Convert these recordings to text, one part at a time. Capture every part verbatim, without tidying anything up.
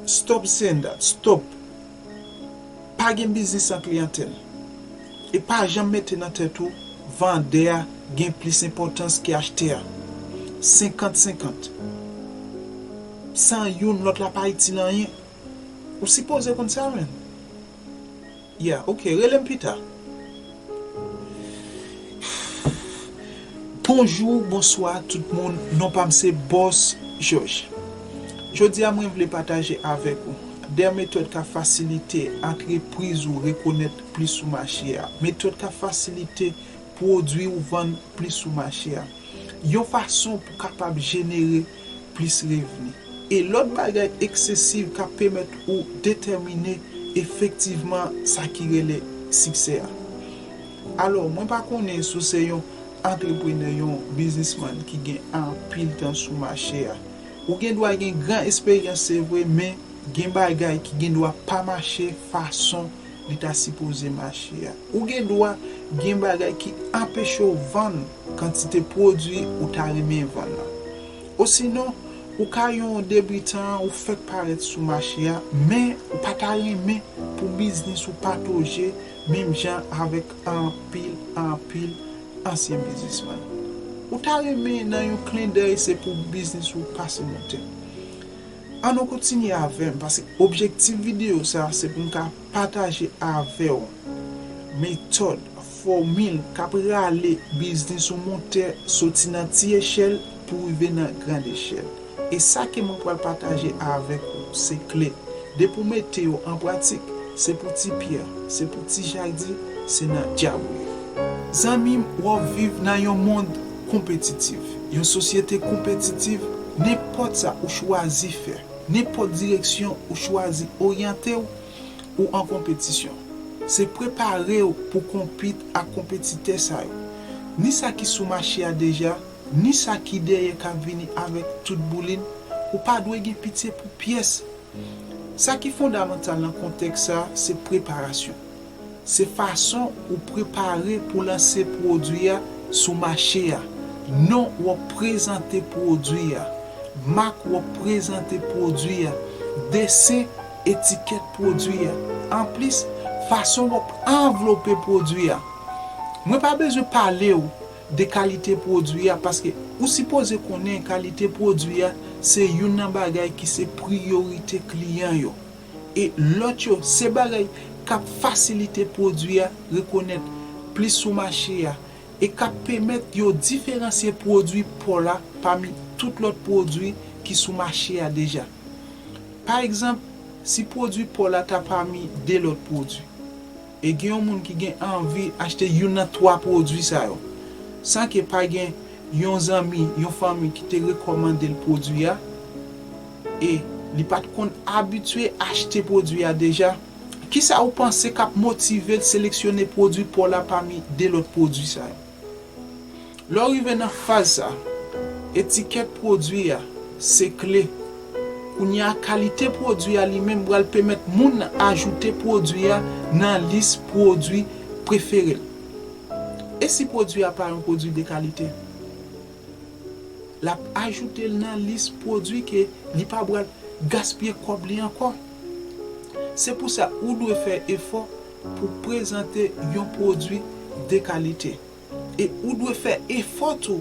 Stop saying that. Stop. Pa gen biznis san kliyantèl. E pa janm mete nan tèt ou vandè a gen plis enpòtans ke achtè a. Senkant senkant. San youn, lòt la pa itil anyen. Ou sipoze konn sa, menn. Yeah, ok, rele m pita. Bonjou, bonswa tout moun. Non pa m se Boss George. Jodi a mwen vle pataje avèk ou de metòd k ap fasilite antrepriz ou rekonèt plis sou mache a. Metòd k ap fasilite pwodui ou vann plis sou mache a. Yon fason pou kapab jenere plis revni. E lòt bagay eksesif k ap pèmèt ou detèmine efektivman sa ki rele siksè a. Alò, mwen pa konnen si w se yon antreprenè, yon biznismann ki gen anpil tan sou mache a. Ou gen dwa gen gran esperyans, se vre, men gen bagay ki gen dwa pa mache fason li ta sipoze mache a. Ou gen dwa gen bagay ki anpeche w vann kantite pwodui ou ta renmen vann lan. Osinon, ou ka yon debitan, ou fèk parèt sou mache a, men ou pa ta renmen pou biznis ou patoje menm jan avèk anpil, anpil ansyen biznismann. Ou ta renmen nan yon klendèy se pou biznis ou pase monte. Ann nou kontinye avè m, paske objektif videyo sa a se pou m ka pataje avè w metòd, fòmil k ap rale biznis ou monte soti nan ti echèl pou rive nan grand echèl. E sa ke mwen pral pataje avèk ou, se kle. Depi w mete yo an pratik, se pou ti Pyè, se pou ti Jaki, se nan djab ou ye. Zanmi m, w ap viv nan yon mond konpetitif, yon sosyete konpetitif. Nenpòt sa ou chwazi fè, nenpòt direksyon ou chwazi oryante w, ou an konpetisyon. Se prepare w pou konpit ak konpetitè sa yo. Ni sa ki sou mache a deja, ni sa ki dèyè k ap vini avèk tout boulin, ou pa dwe gen pitye pou pyès. Sa ki fondamantal nan kontèks sa a, se preparasyon. Se fason ou prepare pou lanse pwodui a sou mache a. Non w ap prezante pwodui a, mak w ap prezante pwodui a, desen etikèt pwodui a. Anplis, fason w ap anvlope pwodui a. Mwen pa bezwen pale w de kalite pwodui a, paske ou sipoze konnen kalite pwodui a se youn nan bagay ki se priyorite kliyan yo. E lòt yo, se bagay k ap fasilite pwodui a rekonèt plis sou mache a e k ap pèmèt yo diferansye pwodui pa w la pami tout lòt pwodui ki sou mache a deja. Pa egzanp, si pwodui pa w la ta pami de lòt pwodui, e gen yon moun ki gen anvi achte youn nan twa pwodui sa yo, san ke pa gen yon zanmi, yon fanmi ki te rekòmande l pwodui a, e li pa t konn abitye achte pwodui a deja, kisa ou panse k ap motive l seleksyone pwodui pa w la pami de lòt pwodui sa yo? Lè w rive nan faz sa, etikèt pwodui a se kle. Kounye a, kalite pwodui a li menm pral pèmèt moun nan ajoute pwodui a nan lis pwodui prefere l. E si pwodui a pa yon pwodui de kalite? L ap ajoute l nan lis pwodui ke li pa pral gaspiye kòb li ankò. Se pou sa, ou dwe fè efò pou prezante yon pwodui de kalite. E ou dwe fè efò tou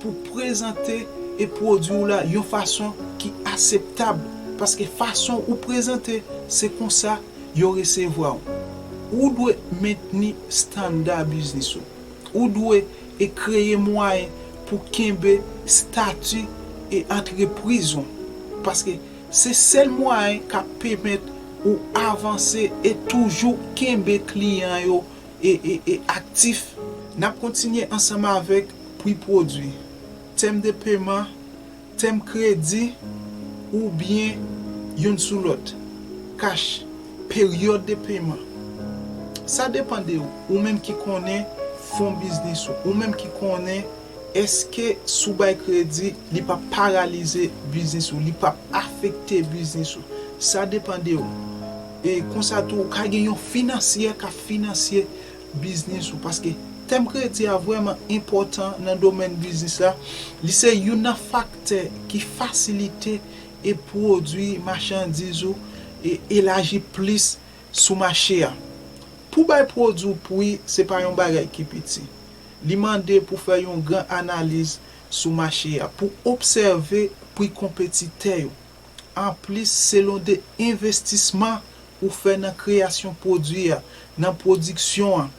pou prezante e pwodui w la yon fason ki aseptab, paske fason ou prezante, se konsa yo resevwa w. Ou dwe mentni estanda biznis ou. Ou dwe e kreye mwayen pou kenbe estati e antrepriz ou, paske se sèl mwayen k ap pèmèt ou avanse e toujou kenbe kliyan yo e, e, e aktif. N ap kontinye ansanm avèk pri pwodui, tèm de peman, tèm kredi oubyen youn sou lòt, kach, peryòd de peman. Sa depann de ou, ou menm ki konnen fon biznis ou, ou menm ki konnen èske si w bay kredi, li p ap paralize biznis ou, li p ap afekte biznis ou. Sa depann de ou. E konsa tou, ou ka gen yon finansyè k ap finansye biznis ou, paske tèm kredi a vrèman enpòtan nan domèn biznis la. Li se youn nan faktè ki fasilite e pwodui, machandiz ou e elaji plis sou mache a. Pou bay pwodui w pri, se pa yon bagay ki piti. Li mande pou fè yon gran analiz sou mache a, pou obsève pri konpetitè yo. Anplis, selon de envestisman ou fè nan kreyasyon pwodui a, nan pwodiksyon an,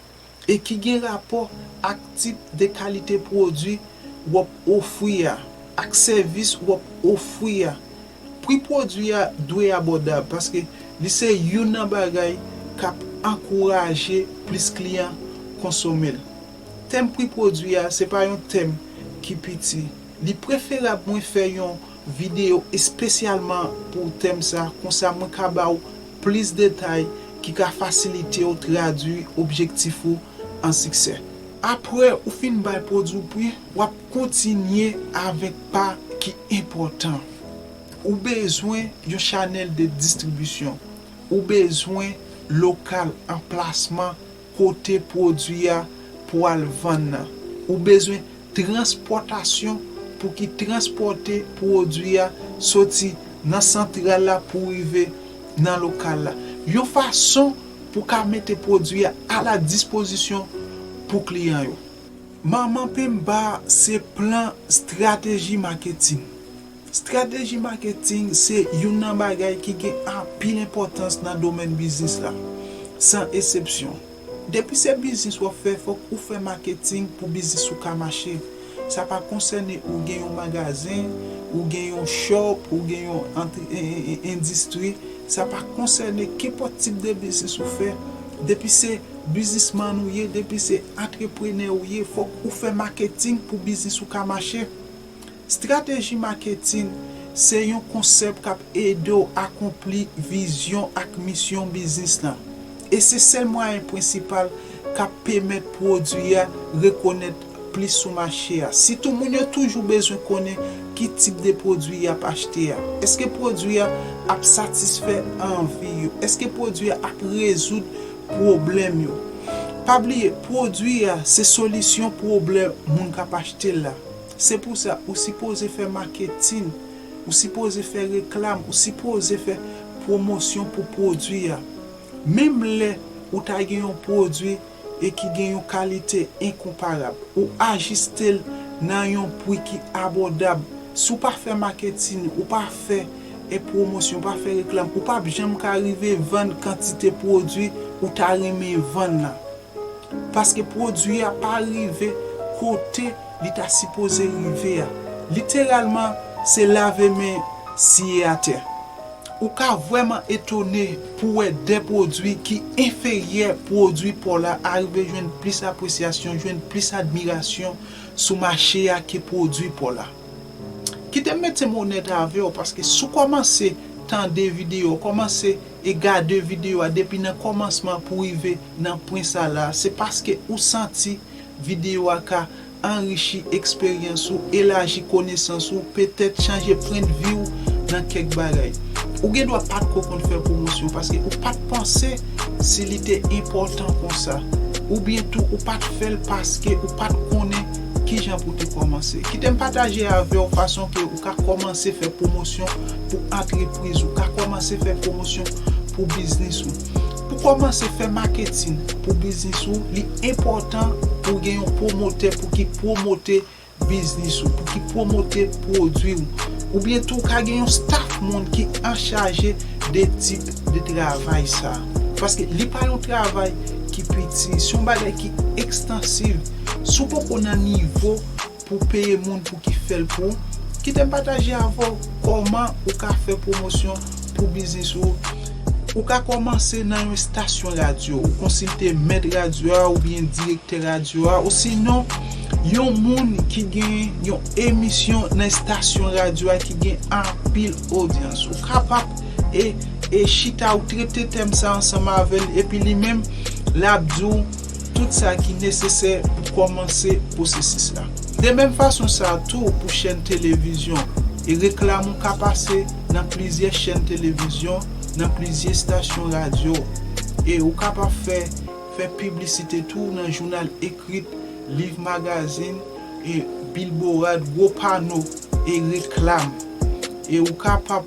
e ki gen rapò ak tip de kalite pwodui w ap ofri a, ak sèvis w ap ofri a. Pri pwodui a dwe abòdab, paske li se youn nan bagay k ap ankouraje plis kliyan konsome l. Tèm pri pwodui a se pa yon tèm ki piti. Li preferab mwen fè yon videyo espesyalman pou tèm sa, konsa mwen ka ba w plis detay ki ka fasilite w tradui objektif ou an siksè. Apre ou fin bay pwodui w pri, w ap kontinye avèk pa ki enpòtan. Ou bezwen yon chanèl de distribisyon. Ou bezwen lokal, anplasman kote pwodui a pwal vann nan. Ou bezwen transpòtasyon pou ki transpòte pwodui a soti nan santral la pou rive nan lokal la. Yon fason pou ka mete pwodui a a la dispozisyon pou kliyan yo. Manman Penba se plan estrateji maketin. Estrateji maketin se youn nan bagay ki gen anpil enpòtans nan domèn biznis la, san eksepsyon. Depi se biznis w ap fè, fòk ou fè maketin pou biznis ou ka mache. Sa pa konsène ou gen yon magazen, ou gen yon shop, ou gen yon antre- en- en- en- endistri. Sa pa konsène kenpòt tip de biznis ou fè. Depi se biznismann ou ye, depi se antreprenè ou ye, fòk ou fè maketin pou biznis ou ka mache. Estrateji maketin se yon konsèp k ap ede w akonpli vizyon ak misyon biznis lan. E se sèl mwayen prensipal k ap pèmèt pwodui a rekonèt plis sou mache a. Sitou moun yo toujou bezwen konnen ki tip de pwodui y ap achte a. Èske pwodui a ap satisfè anvi yo? Èske pwodui a ap rezoud pwoblèm yo? Pa bliye, pwodui a se solisyon pwoblèm moun k ap achte l la. Se pou sa, ou sipoze fè maketin, ou sipoze fè reklam, ou sipoze fè pwomosyon pou pwodui a. Menm lè ou ta gen yon pwodui e ki gen yon kalite enkonparab, ou ajiste l nan yon pri ki abòdab. Si w pa fè maketin, ou pa fè e pwomosyon, ou pa fè reklam, ou p ap janm ka rive vann kantite pwodui ou ta renmen vann lan. Paske pwodui a pa rive kote li ta sipoze rive a. Literalman, se lave men siye atè. Ou ka vrèman etone pou wè de pwodui ki enferyè pwodui pa w la arive jwenn plis apresyasyon, jwenn plis admirasyon sou mache a ke pwodui pa w la. Kite m mete m onèt avè w, paske si w kòmanse tande videyo, kòmanse e gade videyo a depi nan kòmansman pou rive nan pwen sa la, se paske ou santi videyo a ka anrichi eksperyans ou, elaji konesans ou, petèt chanje pwennvi w nan kèk bagay. Ou gen dwa pa t ko konn fè pwomosyon paske ou pa t panse si li te enpòtan konsa. Oubyen tou ou pa t fè l paske ou pa t konnen kijan pou te kòmanse. Kite m pataje avè w fason ke ou ka kòmanse fè pwomosyon pou antrepriz ou, ka kòmanse fè pwomosyon pou biznis ou. Pou kòmanse fè maketin pou biznis ou, li enpòtan pou w gen yon pwomotè pou ki pwomote biznis ou, pou ki pwomote pwodui w. Oubyen tou, ou ka gen yon staf moun ki anchaje de tip de travay sa. Paske li pa yon travay ki piti, se yon bagay ki ekstansiv. Si w poko nan nivo pou peye moun pou ki fè l pou ou, kite m pataje avè w kòman ou ka fè pwomosyon pou biznis ou. Ou ka kòmanse nan yon estasyon radyo, ou konsilte mèt radyo a oubyen direktè radyo a, osinon yon moun ki gen yon emisyon nan estasyon radyo a ki gen anpil odyans. Ou kapab e, e chita, ou trete tèm sa ansanm avè l, epi li menm, l ap di w tout sa ki nesesè pou kòmanse pwosesis la. De menm fason sa tou pou chèn televizyon, e reklam ou ka pase nan plizyè chèn televizyon, nan plizyè estasyon radyo, e ou kapab fè, fè piblisite tou nan jounal ekrit, liv, magazin, e bilborad, gwo pano, e reklam. E ou kapab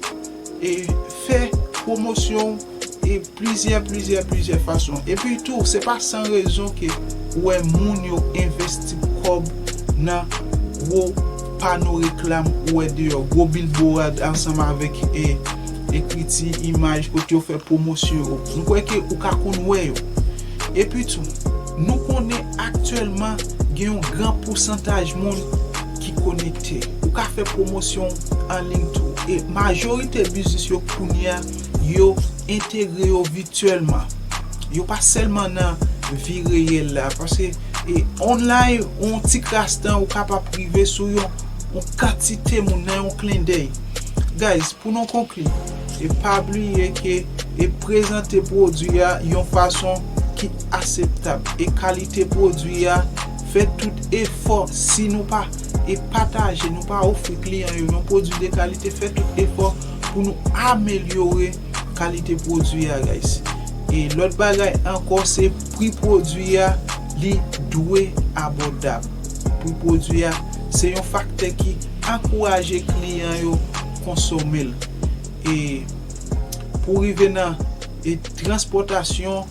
e fè pwomosyon w e plizyè, plizyè, plizyè fason. Epi tou, se pa san rezon ke ou wè moun yo envesti kòb nan gwo pano reklam ou wè deyò, gwo bilbowad ansanm avèk e, ekriti, imaj, kote yo fè pwomosyon yo. M kwè ke ou ka konn wè yo. Epi tou, nou konnen aktyèlman gen yon gran pousantaj moun ki konekte. Ou ka fè pwomosyon an liy tou. E majorite biznis yo kounye a, yo entegre yo vityèlman. Yo pa sèlman nan vi reyèl la. Paske e online, yon ti kras tan, ou kapab rive sou yon, yon kantite moun nan yon klendèy. Guys, pou nou konkli, e pa bliye ke e prezante pwodui a yon fason ki aseptab. E kalite pwodui a, fè tout efò, si nou pa e pataje, nou pa ofri kliyan yo yon pwodui de kalite, fè tout efò pou nou amelyore kalite pwodui a, guys. E lòt bagay ankò, se pri pwodui a, li dwe abòdab. Pri pwodui a, se yon faktè ki ankouraje kliyan yo konsome l. E pou rive nan e transpòtasyon,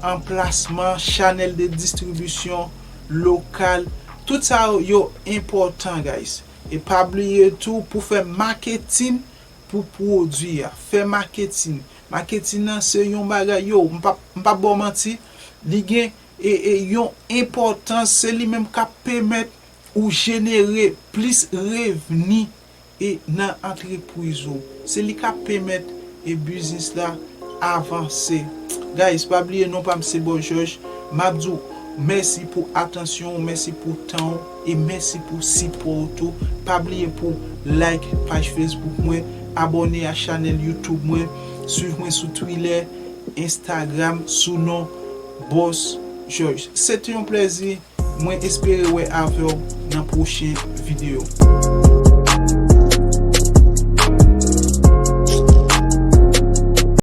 anplasman, chanèl de distribisyon, lokal, tout sa yo, yo enpòtan, guys. E pa bliye tou, pou fè maketin pou pwodui a. Fè maketin. Maketin nan se yon bagay, yo, m p ap, m p ap ba w manti, li gen e, e yon enpòtans, se li menm k ap pèmèt ou jenere plis revni e nan antrepriz ou. Se li k ap pèmèt e biznis la avanse. Guys, pa bliye non pa m se Bòs Jòj. M ap di w mèsi pou atansyon w, mèsi pou tan w e mèsi pou sipò w tou. Pa bliye pou like paj Facebook mwen, abòne a chanèl YouTube mwen, swiv mwen sou Twitter, Instagram sou non Bòs Jòj. Se te yon plèzi. Mwen espere wè avè w nan pwochen videyo.